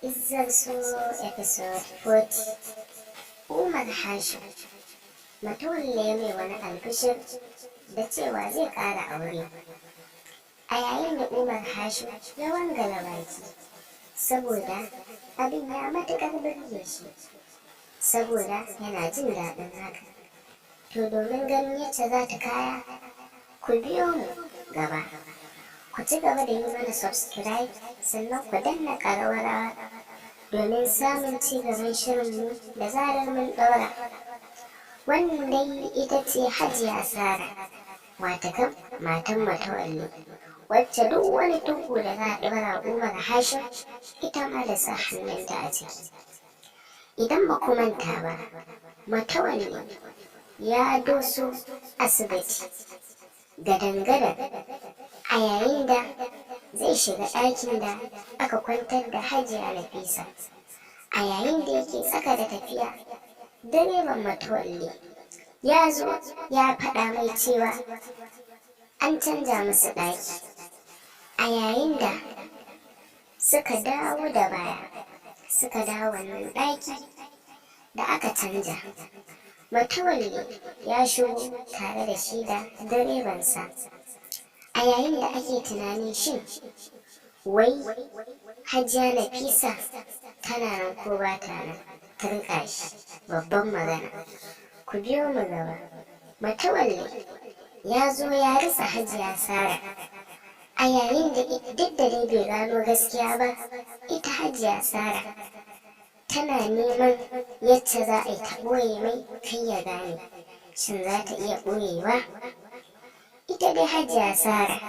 Izzar So episode 40. Umar Hashim Matawalle mai wani albishir da cewa zai ƙara aure. A yayin da Umar Hashim ya wangala baki saboda abin ya matuƙar burge shi, saboda yana jin daɗin haka. To domin ganin yacce za ta kaya, ku biyo mu gaba. Ku ci gaba da yi mana subscribe, sannan ku danna ƙararrawa domin samun ci gaban shirinmu da zarar mun ɗaura. Wannan dai ita ce Hajiya Sara, watakan matan Matawalle, wacce duk wani tugu da za a ɗaura Umar Hashim ita ma da sa hannunta a ciki. Idan ba ku manta ba, Matawalle ya doso asibiti gadan-gadan a yayin da zai shiga ɗakin da aka kwantar da Hajiya Nafisa. A yayin da yake tsaka da tafiya, direban Matawalle ya zo ya faɗa mai cewa an canja musu ɗaki. A yayin da suka dawo da baya, suka dawo wannan ɗaki da aka canja, Matawalle ya shigo tare da shi da direbansa. A yayin da ake tunanin shin wai Hajiya Nafisa tana nan ko ba ta nan, turƙa shi babban magana. Ku biyo mu gaba. Matawalle ya zo ya ritsa Hajiya Sara a yayin da duk da dai bai gano gaskiya ba, ita Hajiya Sara tana neman yacce za a yi ta ɓoye mai kai ya gane. Shin za ta iya ɓoyewa? Ita dai Hajiya Sara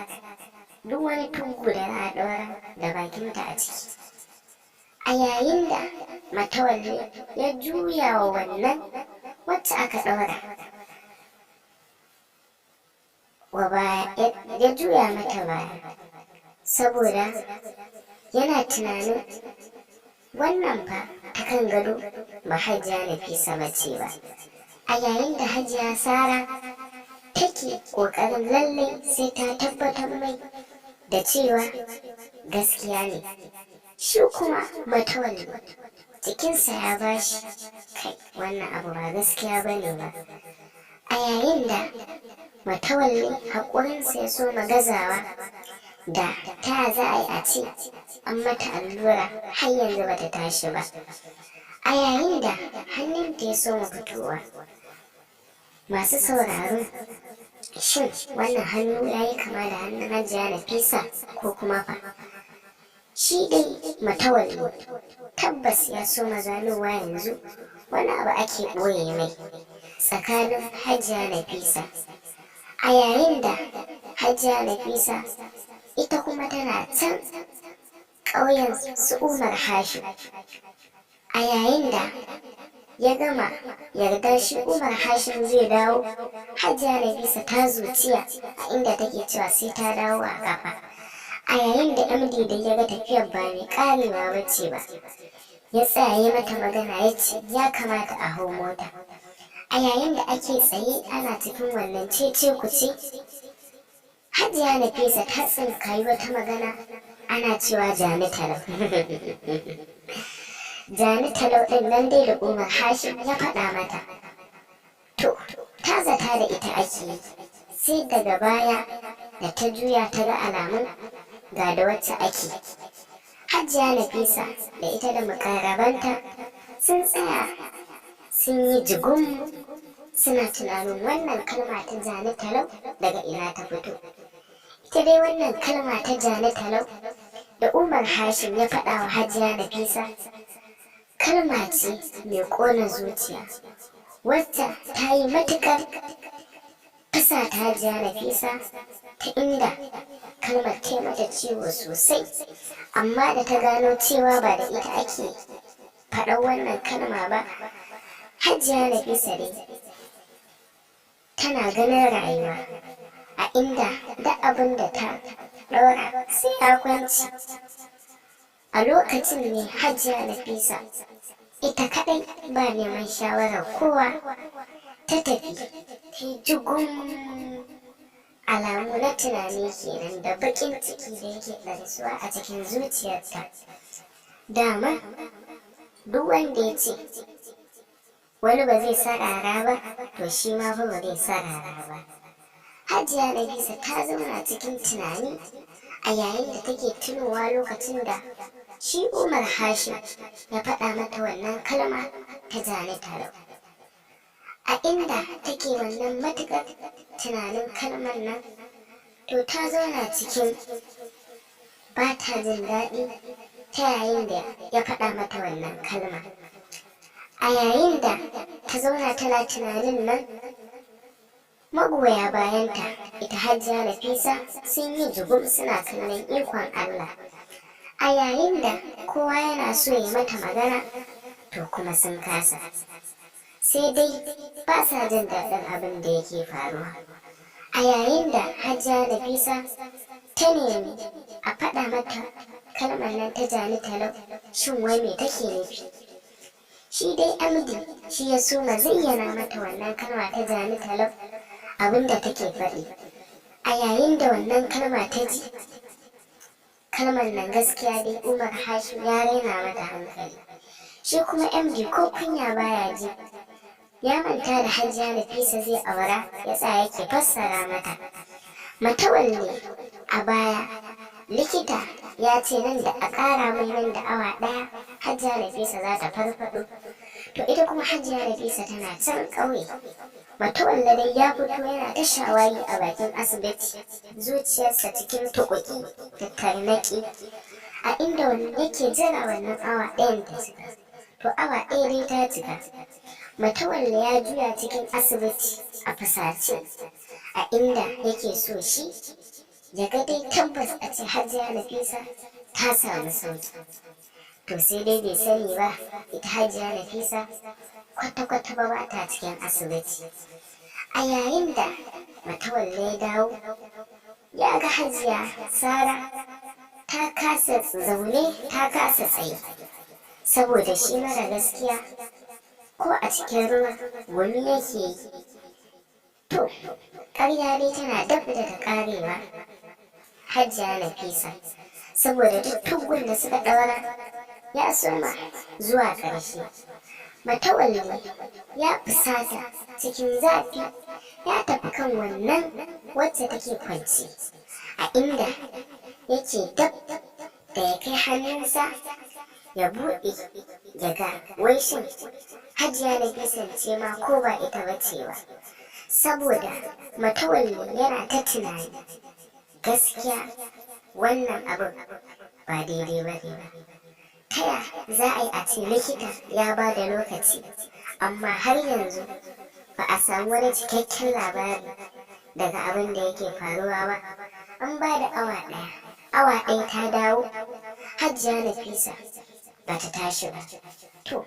duk wani tuggu da za a ɗaura da bakinta a ciki. A yayin da Matawalle ya juya wa wannan wacce aka ɗaura wa baya, ya juya mata baya, saboda yana tunanin wannan fa ta kan gado ba Hajiya Nafisa ba ce ba. A yayin da Hajiya Sara take ƙoƙarin lallai sai ta tabbatar mai da cewa gaskiya ne. Shi kuma Matawalle jikinsa ya bashi, kai wannan abu ba gaskiya ba ne ba. A yayin da Matawalle haƙurinsa ya soma gazawa da ta za a yi a ce an mata allura har yanzu bata tashi ba. A yayin da hannunta ya soma fitowa, masu sauraro, shin wannan hannu ya yi kama da hannun Hajiya Nafisa ko kuma fa? Shi dai Matawalle tabbas ya soma ganowa yanzu wani abu ake ɓoye mai tsakanin Hajiya Nafisa. A yayin da Hajiya Nafisa ita kuma tana can ƙauyen su Umar Hashim. A yayin da ya gama yarda shi Umar Hashim zai dawo, Hajiya Nafisa ta zuciya a inda take cewa sai ta dawo a kafa. A yayin da MD da ya ga tafiyar ba mai ƙarewa ba ce ba, ya tsaya ya mata magana, ya ce ya kamata a hau mota. A yayin da ake tsaye ana cikin wannan cece kuce, Hajiya Nafisa ta tsinkayi wata magana ana cewa jani talau. Jani talau ɗin nan dai da Umar Hashim ya faɗa mata. To, ta zata da ita ake yi, sai daga baya da ta juya ta ga alamun ga da wacce ake. Hajiya Nafisa da ita da mukarrabanta sun tsaya sun yi jigum, suna tunanin wannan kalma ta jani talau daga ina ta fito. Ita dai wannan kalma ta jani talau da Umar Hashim ya faɗa wa Hajiya Nafisa kalma ce mai ƙona zuciya, wacce ta yi matuƙar fusata Hajiya Nafisa, ta inda kalmar ta mata ciwo sosai. Amma da ta gano cewa ba da ita ake faɗan wannan kalma ba, Hajiya Nafisa dai tana ganin rayuwa a inda duk abin da ta ɗaura sai ya kwance. A lokacin ne Hajiya Nafisa ita kaɗai ba neman shawarar kowa ta tafi ta yi jigum, alamu na tunani kenan da baƙin ciki da yake ɗarsuwa a cikin zuciyarta. Dama duk wanda ya ce wani ba zai sarara ba, to shi ma fa ba zai sarara ba. Hajiya Nafisa ta zauna cikin tunani a yayin da take tunowa lokacin da shi Umar Hashim ya faɗa mata wannan kalma ta jani talau. A inda take wannan matuƙar tunanin kalmar nan, to ta zauna cikin ba ta jin daɗi ta yayin da ya faɗa mata wannan kalma. A yayin da ta zauna tana tunanin nan, magoya bayanta ita Hajiya Nafisa sun yi jugum suna kallon ikon Allah. A yayin da kowa yana so ya mata magana, to kuma sun kasa. Sai dai ba sa jin daɗin abin da yake faruwa. A yayin da Hajiya Nafisa ta nemi a faɗa mata kalmar nan ta jani talau, shin wai me take nufi? Shi dai MD shi ya soma zayyana mata wannan kalma ta jani talau, abin da take faɗi. A yayin da wannan kalma ta ji, kalmar nan gaskiya dai Umar Hashim ya raina mata hankali. Shi kuma MD ko kunya baya ji. Ya manta da Hajiya Nafisa zai aura, ya tsaya yake fassara mata. Matawalle a baya likita ya ce nan da a ƙara mai nan da awa ɗaya Hajiya Nafisa za ta farfaɗo. To ita kuma Hajiya Nafisa tana can ƙauye. Matawalle dai ya fito yana ta shawagi a bakin asibiti, zuciyarsa cikin tuƙuƙi da tarnaƙi, a inda yake jira wannan awa ɗayan ta cika. To awa ɗaya dai ta cika. Matawalle ya juya cikin asibiti a fusace, a inda yake so shi ya ga dai tabbas a ce Hajiya Nafisa ta samu sauki. To sai dai bai sani ba, ita Hajiya Nafisa kwata-kwata ba ta cikin asibiti. A yayin da Matawalle ya dawo, ya ga Hajiya Sara ta kasa zaune ta kasa tsaye, saboda shi mara gaskiya ko a cikin ruwa gumi yake yi. To ƙarya dai tana dab da ta ƙarewa Hajiya Nafisa, saboda duk tuggun da suka ɗaura ya soma zuwa ƙarshe. Matawalle ya fusata cikin zafi, ya tafi kan wannan wacce take kwance, a inda yake dab da ya kai hannunsa ya buɗe ya ga wai shin Hajiya Nafisa ce ma ko ba ita ba ce ba. Saboda Matawalle yana ta tunani, gaskiya wannan abin ba daidai ba ne ba. Ta ya za a yi a ce likita ya ba da lokaci, amma har yanzu ba a samu wani cikakken labari daga abin da yake faruwa ba. An ba da awa ɗaya, awa ɗaya ta dawo, Hajiya Nafisa ba ta tashi ba. To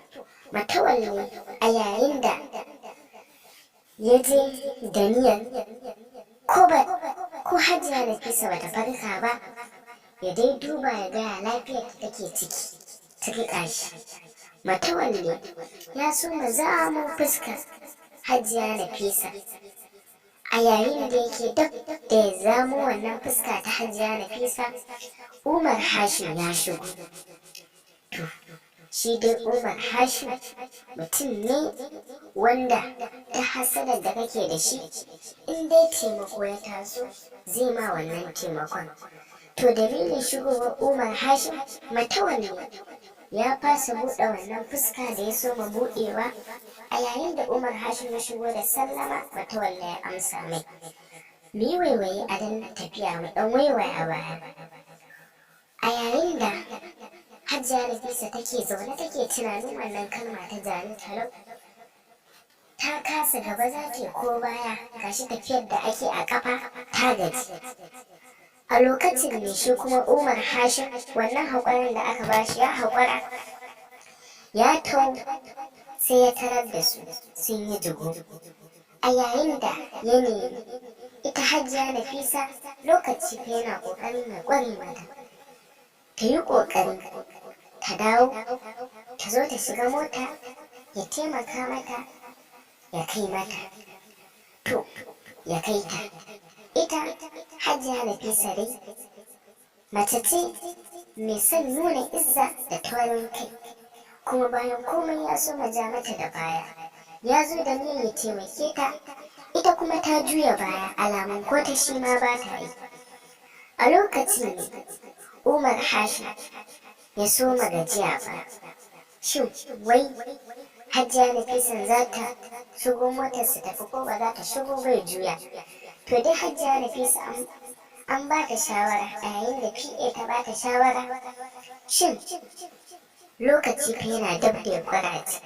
Matawalle a yayin da ya je da niyyar ko Hajiya Nafisa ba ta farka ba, ya dai duba ya ga ya lafiyar ta take ciki, ta riƙa shi. Matawalle ya soma zamo fuskar Hajiya Nafisa. A yayin da yake dab da ya zamo wannan fuska ta Hajiya Nafisa, Umar Hashim ya shigo. To shi dai Umar Hashim mutum ne wanda ta hasadar da kake da shi, in dai taimako ya taso zai ma wannan taimakon. To dalilin shigowar Umar Hashim, Matawalle ya fasa buɗe wannan fuska da ya soma buɗewa. A yayin da Umar Hashim ya shigo da sallama, Matawalle ya amsa mai. Mu yi waiwaye a dan tafiya, mu ɗan waiwaya baya. A yayin da Hajiya Nafisa take zaune take tunanin wannan kalma ta jani talau, ta kasa gaba za ta ko baya, gashi tafiyar da ake a kafa ta gaji. A lokacin ne shi kuma Umar Hashim wannan haƙurin da aka bashi ya haƙura ya tau, sai ya tarar da su sun yi jigo. A yayin da ya nemi ita Hajiya Nafisa, lokaci fa yana ƙoƙarin ya ƙware mata, ta yi ƙoƙari ta dawo ta zo ta shiga mota ya taimaka mata ya kai mata, to ya kai ta. Ita Hajiya Nafisa dai mace ce mai son nuna izza da taurin kai. Kuma bayan komai ya so ja mata da baya, ya zo da niyyar ya taimake ta, ita kuma ta juya baya, alamun ko ta shi ma ba ta yi. A lokacin ne Umar Hashim ya soma gajiya ba. Shin wai Hajiya Nafisan za ta shigo motar su tafi ko ba za ta shigo bai juya? To dai Hajiya Nafisa an ba ta shawara, a yayin da PA ta ba ta shawara, shin lokaci fa yana dab da ya ƙurace,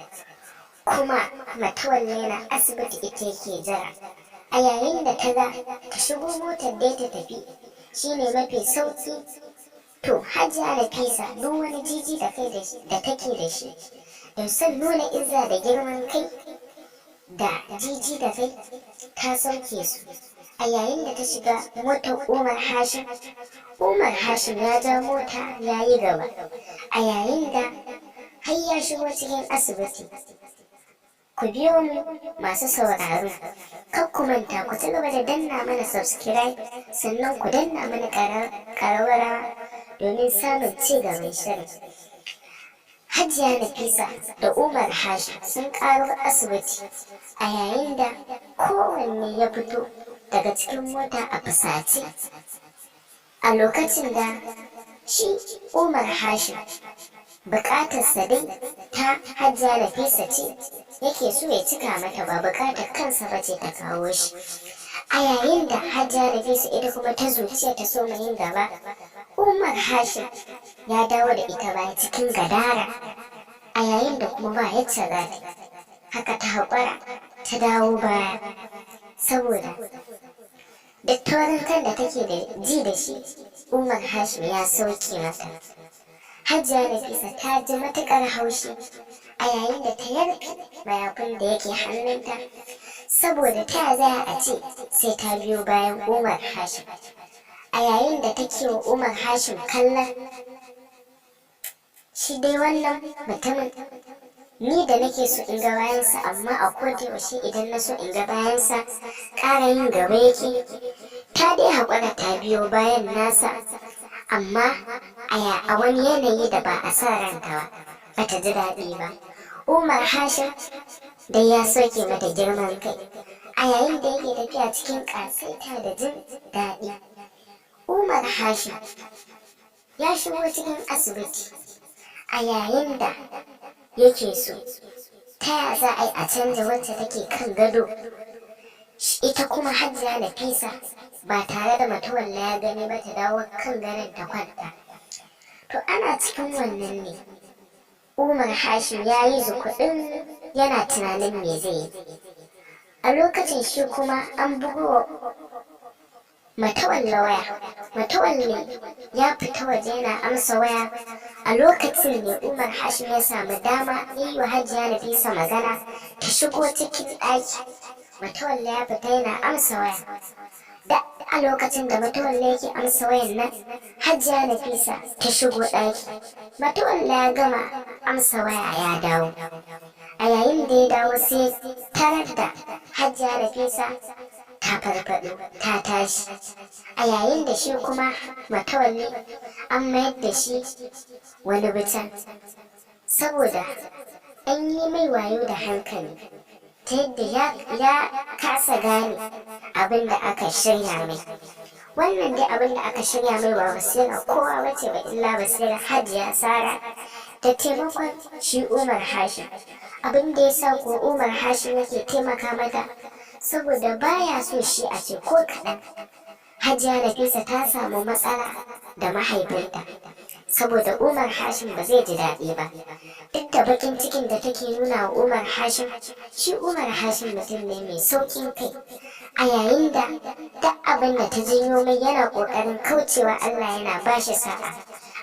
kuma Matawalle yana asibiti ita yake jira. A yayin da ta ga ta shigo motar dai ta tafi shine mafi sauki. To Hajiya Nafisa duk wani jiji da kai da take da shi da son nuna izza da girman kai da jiji da kai ta sauke su. A yayin da ta shiga motar Umar Hashim, Umar Hashim ya ja mota ya yi gaba, a yayin da har ya shigo cikin asibiti. Ku biyo mu masu sauraro, kar ku manta ku ci gaba da danna mana subscribe, sannan ku danna mana ƙararrawa domin samun ci gaban shirin. Hajiya Nafisa da Umar Hashim sun ƙaro asibiti, a yayin da kowanne ya fito daga cikin mota a fusace. A lokacin da shi Umar Hashim buƙatarsa dai ta Hajiya Nafisa ce yake so ya cika mata, ba buƙatar kansa ba ce ta kawo shi. A yayin da Hajiya Nafisa ita kuma ta zuciya ta soma yin gaba, Umar Hashim ya dawo da ita baya cikin gadara, a yayin da kuma ba yacce za ta, haka ta haƙura ta dawo baya, saboda duk taurin kan da take da ji da shi Umar Hashim ya sauke mata. Hajiya Nafisa ta ji matuƙar haushi a yayin da ta yarfe mayafin da yake hannunta, saboda ta za a ce sai ta biyo bayan Umar Hashim. A yayin da take wa Umar Hashim kallon shi dai wannan mutumin, ni da nake so in ga bayansa, amma a koda yaushe idan na so in ga bayansa ƙara yin gaba yake. Ta dai haƙura ta biyo bayan nasa, amma a wani yanayi da ba a sa ranta ba, bata ji daɗi ba. Umar Hashim dai ya soke mata girman kai, a yayin da yake tafiya cikin ƙasaita da jin daɗi. Umar Hashim ya shigo cikin asibiti, a yayin da yake so ta ya za a yi a canza wacce take kan gado, ita kuma Hajiya Nafisa ba tare da Matawalla ya gani ba ta dawo kan gadon ta kwanta. To ana cikin wannan ne Umar Hashim ya yi zukuɗin yana tunanin me zai yi. A lokacin shi kuma an bugo Matawalla waya. Matawalle ya fita waje yana amsa waya. A lokacin ne Umar Hashim ya samu dama ya yi wa Hajiya Nafisa magana ta shigo cikin ɗaki. Matawalle ya fita yana amsa waya. Da a lokacin da Matawalle yake amsa wayan nan, Hajiya Nafisa ta shigo ɗaki. Matawalle ya gama amsa waya ya dawo. A yayin da ya dawo sai tarar da Hajiya Nafisa ta farfaɗo ta tashi, a yayin da shi kuma Matawalle an mayar da shi wani bitan, saboda an yi mai wayo da hankali ta yadda ya kasa gane abin da aka shirya mai. Wannan dai abin da aka shirya mai ba basira kowa bace ba illa basira Hajiya Sara da taimakon shi Umar Hashim. Abin da ya sa ko Umar Hashim yake taimaka mata, saboda baya so shi a ce ko kaɗan Hajiya Nafisa ta samu matsala da mahaifinta, saboda Umar Hashim ba zai ji daɗi ba. Duk da bakin cikin da take nuna wa Umar Hashim, shi Umar Hashim mutum ne mai sauƙin kai, a yayin da duk abin da ta janyo mai yana ƙoƙarin kaucewa Allah yana ba shi sa'a,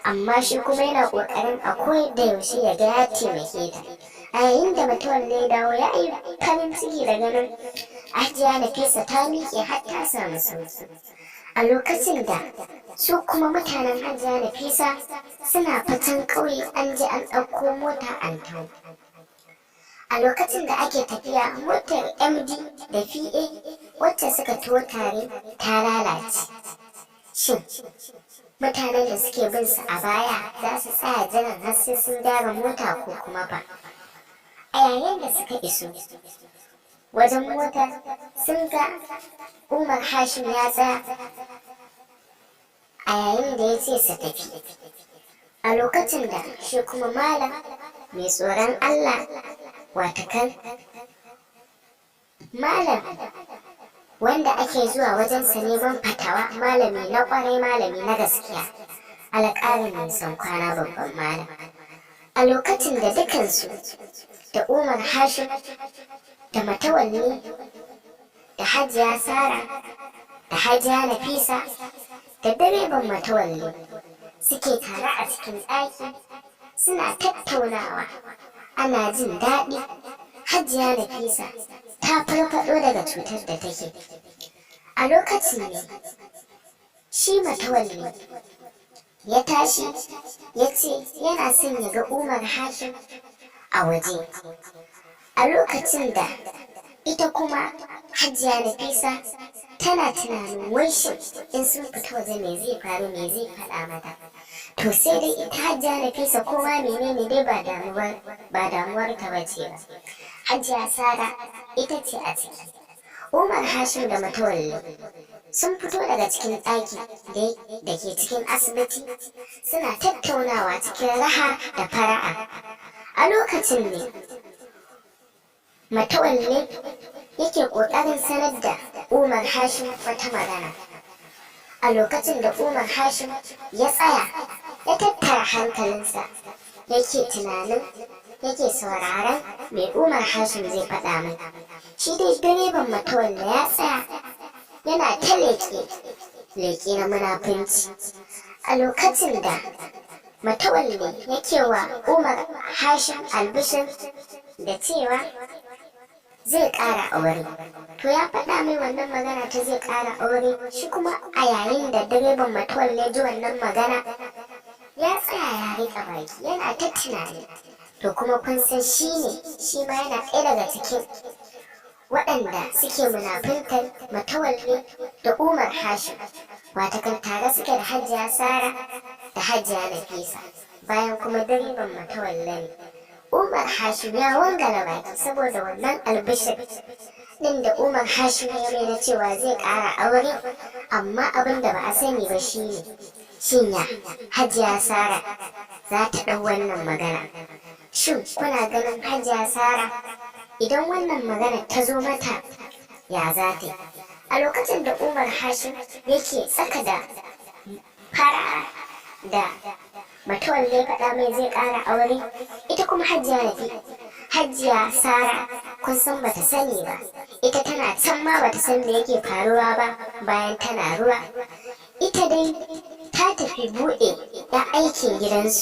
amma shi kuma yana ƙoƙarin a koyar da yaushe ya ga ya taimake ta. A yayin da Matawalle ya dawo ya yi farin ciki da ganin Hajiya Nafisa ta miƙe har ta samu sauƙi. A lokacin da su kuma mutanen Hajiya Nafisa suna fitan ƙauye, an je an ɗauko mota an taho. A lokacin da ake tafiya, motar MD da PA wacce suka taho tare ta lalace. Shin Mutanen da suke bin su a baya za su tsaya jiran har sai sun gyara mota ko kuma ba? A yayin da suka iso wajen motar, sun ga Umar Hashim ya tsaya a yayin da ya ce su tafi. A lokacin da shi kuma malam mai tsoron Allah, watakan malam wanda ake zuwa wajensa neman fatawa, malami na kwarai, malami na gaskiya, alƙarin nisan kwana, babban malam. A lokacin da dukansu, da Umar Hashim da Matawalli da Hajiya Sara da Hajiya Nafisa da direban Matawalli, suke tare a cikin ɗaki suna tattaunawa, ana jin daɗi, Hajiya Nafisa ta farfaɗo daga cutar da take. A lokacin ne shi Matawalli ya tashi ya ce yana son ya ga Umar Hashim a waje. A lokacin da ita kuma Hajiya Nafisa tana tunanin wai shin in sun fita waje me zai faru, me zai faɗa mata. To sai dai ita Hajiya Nafisa koma menene dai ba damuwar ta bace ba. Hajiya Sara ita ce a ciki. Umar Hashim da Matawalli sun fito daga cikin ɗaki da ke cikin asibiti, suna tattaunawa cikin raha da fara'a. A lokacin ne Matawalle yake ƙoƙarin sanar da Umar Hashim wata magana. A lokacin da Umar Hashim ya tsaya ya tattara hankalinsa, yake tunanin, yake sauraron me Umar Hashim zai faɗa mai, shi dai direban Matawalle ya tsaya yana ta leƙe leƙe na munafunci. A lokacin da Matawalle yake wa Umar Hashim albishir da cewa zai ƙara aure, to ya faɗa mai wannan magana ta zai ƙara aure. Shi kuma a yayin da direban Matawalle ji wannan magana, ya tsaya ya riƙe baki yana ta tunani. To kuma kun san shi ne shi ma yana ɗaya daga cikin waɗanda suke munafuntar Matawalle da Umar Hashim, watakan tare suke da Hajiya Sara da Hajiya Nafisa, bayan kuma direban Matawalle ne. Umar Hashim ya wangala baki saboda wannan albishir ɗin da Umar Hashim ya mai na cewa zai ƙara aure. Amma abin da ba a sani ba shine, shin ya Hajiya Sara za ta ɗau wannan magana? Shin kuna ganin Hajiya Sara idan wannan magana ta zo mata ya za ta yi? A lokacin da Umar Hashim yake tsaka da fara'a da Matawalle faɗa mai zai ƙara aure, ita kuma Hajiya Sara kun san bata sani ba. Ita tana can ma bata san me yake faruwa ba bayan tana ruwa. Ita dai ta tafi buɗe ya aikin gidansu.